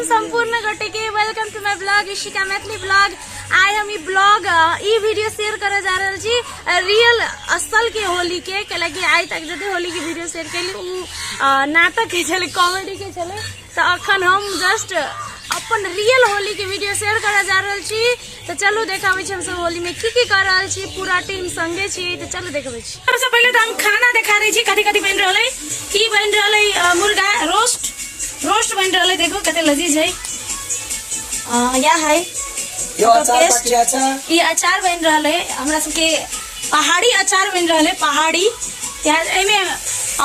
संपूर्ण गोटे के welcome to my blog Ishika Maithili blog. आइ हम ई ब्लॉग ई वीडियो शेयर करे जा रहल छी रियल असल के होली के, कैलाकि आइ तक जते होली के वीडियो शेयर केली उ नाटक के छलै, कॉमेडी के छलै। तऽ अखन हम जस्ट अपन रियल होली के वीडियो शेयर करे जा रहल छी। तऽ चलू देखाबै छी हमसब होली में की की कर रहल छी, पूरा टीम संगे छी। तऽ चलू देखबै छी। सबसे पहिले तऽ हम खाना देखा दै छी कथी कथी बनि रहल है। ई बनि रहल है मुर्गा रोस्ट, रोस्ट बनि रहल है। देखो कते लजीज है। या है यो अचार पाकी अचार। ई अचार बनि रहल है, हमरा सबके पहाड़ी अचार बनि रहल है, पहाड़ी प्याज। एहिमे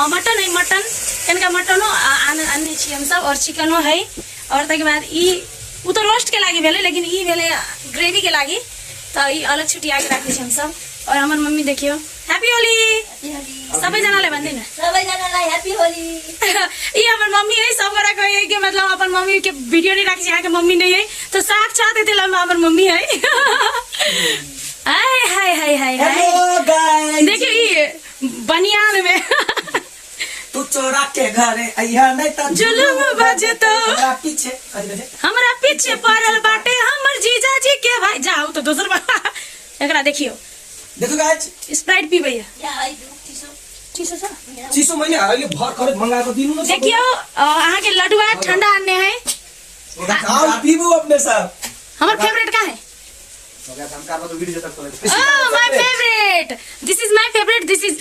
मटन है, मटन कनिका मटनो आनने छी हमसब, और चिकनो है। और ताहिके बाद ई उ तऽ रोस्ट के लागी भेलै, लेकिन ई भेलै ग्रेवी के लागी, तऽ ई अलग छुटिया के राखै छी हमसब। और हमर मम्मी देखियो, हैप्पी होली सबैजनालाई भन्दै न, सबैजनालाई हैप्पी होली। ई हमर मम्मी है। सब गोरा कहै कि मतलब अपन मम्मी के वीडियो नहीं राखै छी, अहाँके मम्मी नहीं है तऽ साक्षात एते लम्बा हमर मम्मी है। हाय हाय हाय हाय हाय। हेलो गाइस, देखियो ई बनियान में तू चोरा के घरे अइहा नहीं त जुलुम बजतो। हमरा पीछे कथी कहै छै? हमरा पीछे पड़ल बाटे हमर जीजाजी के भाई। जाओ तो दोसर बार एकरा देखियो। देखो गाइस, स्प्राइट पीबै है। या है चिसो। चिसो छ? चिसो मैले अहिले भर्खर मंगाएको दिनु न सबै। देखियो, अहाँके लडुआ ठंडा आनने है। हम पीबू अपने सब। हमर फेवरेट का है? Oh, my favorite. This is my favorite. This is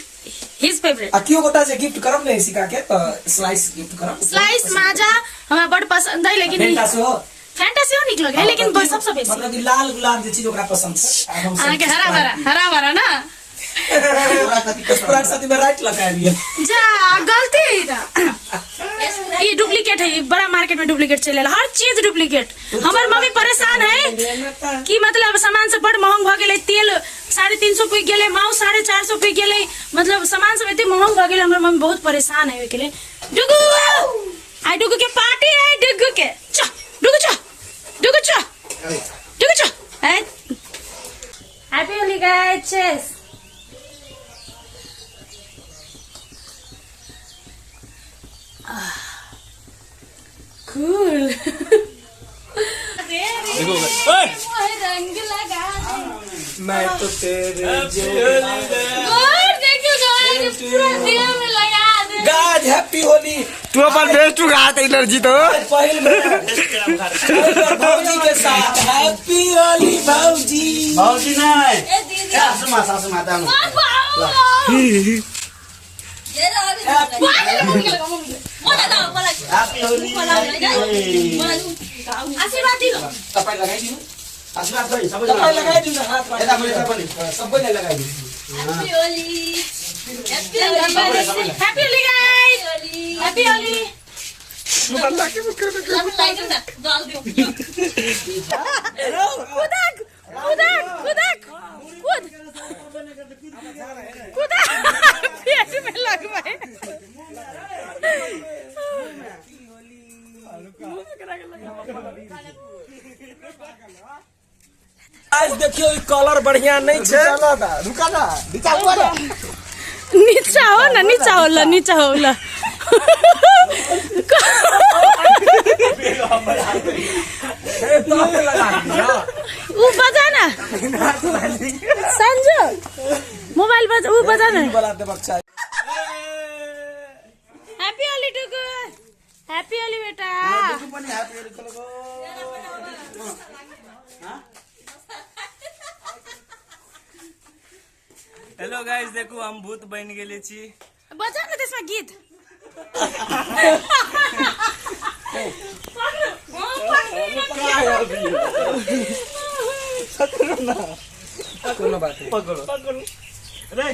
his favorite. आ केओ गोटा जे गिफ्ट करब ने सिका के, त स्लाइस गिफ्ट करब। स्लाइस माजा हमरा बड़ पसंद है, लेकिन फेंटा सेहो। फेंटा सेहो नीक लगे है, लेकिन सबसे बेसी मतलब कि लाल गुलाब जे चीज ओकरा पसंद छै। आ हम सब अहाँके हरा भरा, हरा भरा ना। स्प्राइट साथी में राइट लगा लिया। जा गलती है ना, ये डुप्लीकेट है, ये बड़ा मार्केट में डुप्लीकेट चले, हर चीज डुप्लीकेट। हमर मम्मी परेशान है कि मतलब सामान सब बड़ महंग भ गेलै, तेल 350 पुगि गेलै, माउस 450 पुगि गेलै, मतलब सामान सब एते महंग भ गेलै। हमर मम्मी बहुत परेशान है ओहिके लेल। डुगू आई डुगू के पार्टी है, डुगू के च डुगू च डुगू च डुगू च। Happy Holi guys, cheers. Cool. रंग लगा दे। मैं तो तेरे जो और देखियो गाइस, पूरा देह में लगा दे। गाज हैप्पी होली। तू अपन बेस्ट उगा एनर्जी तो पहिल बेर भौजी के साथ हैप्पी होली भौजी। भौजी नहीं, ए दीदी, सासु माँ, सासु माँ दानु। ये रह मलाई दाऊ, मलाई हैप्पी होली। मलाई आशीर्वाद दिनु। तपाईँ लगाइदिनु। आशीर्वाद खै तपाईँ सबैजना। लगाइदिनु हातमा। यता पनि, यता पनि। सबैलाई लगाइदिनु। Happy Holi, happy Holi. Happy Holi guys, Holi. Happy Holi. लगाइदिउँ न, जल्दी। कुदक कुदक कुदक कुद कुदक, पेट में लगबै। आज देखियो ई कलर बढ़िया नहीं छै। रुका ना, नीचा हुआ ना। नीचा हो न, नीचा होला, नीचा होला। ए, तब लगा दियो। ऊ बजा न संजू, मोबाइल बजा, ऊ बजा न। बला देबक चाही। हैप्पी होली टुकु, हैप्पी होली बेटा। पनि हैप्पी होली खोलो। हेलो गाइस, देखू हम भूत बनि गेले छी। बजा न त्यसमा गीत। कोनो बात नहीं। पकड़ो रे।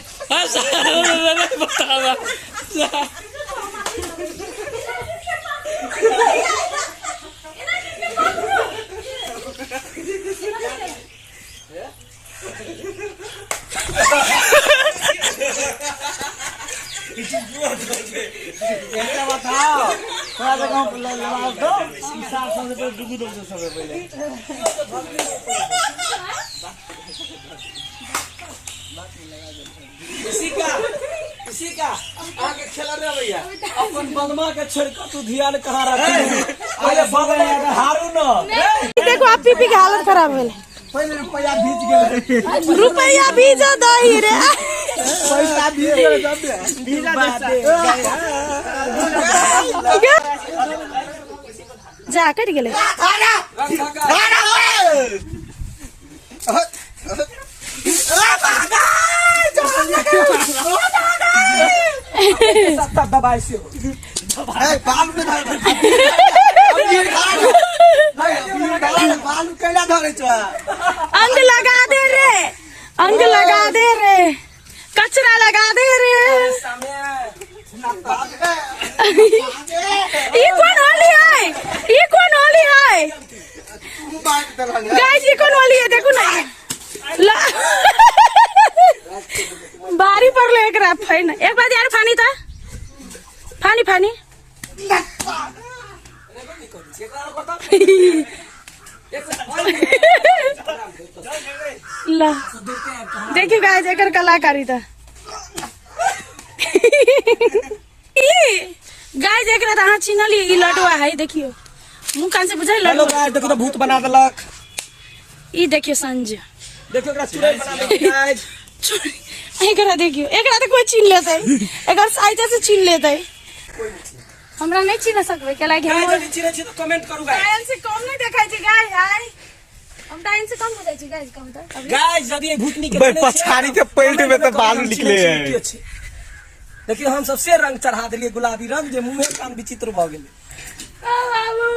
एकटा बताओ, थोड़ा सा गाँव लगा दो, साफ सबसे पहिले डुगू दो, सबसे पहिले। इसी का, इसी का आके खेला रे भैया। अपन बदमा के छोड़ के तू ध्यान कहाँ रखी? पहिले बगल में हारू न। देखो आप पी पी के हालत खराब भेल। पहिले रुपया भीज गेलै। रुपया भीज दही रे। पैसा भीज गेलै तब भीजा दे। जा कटि गेलै। सत्ता दबाई से हो। ए, बाल में धर। बाल कैला धरे छ? अंग लगा दे रे, अंग लगा दे रे, कचरा लगा दे रे। ई कोन होली है? ई कोन होली है गाइस? ई कोन होली है? देखू ना, भारी पड़ले एकरा फैन। एक बार यार फानी त फानी फानी। ल देखियो गाइस, एकर कलाकारी त ई गाइस, एकरा त अहाँ चिन्हलियै, ई लडुआ है। देखियो मुंह कान से बुझाइ हेलो लडुआ। गाइस, देखो तो भूत बना देलक। ई देखियो संजय। देखियो एकरा चुड़ैल बना देलक गाइस। एकरा देखियो, एकरा तऽ कोई चिन्ह लेतै, एकर साइज से चिन्ह लेतै। हमरा नहि चिन्ह सकबै केला कि गाइस हम यदि चिन्है छी तऽ कमेंट करू गाइस। डायन से कम नहि देखाइ छै गाइस। हाय, हम डायन से कम बुझाइ छी गाइस, कहू तऽ अभी। गाइस, यदि ई भूतनी के भाई, चिन्है छियै, पछाड़ी के पेल्ट में तऽ बाल हम निकले चिन्है छियै है। के छै। देखियौ, हम सब से रंग चढ़ा देलियै गुलाबी रंग जे मुँहे कान विचित्र भऽ गेलै। ओ बाबू।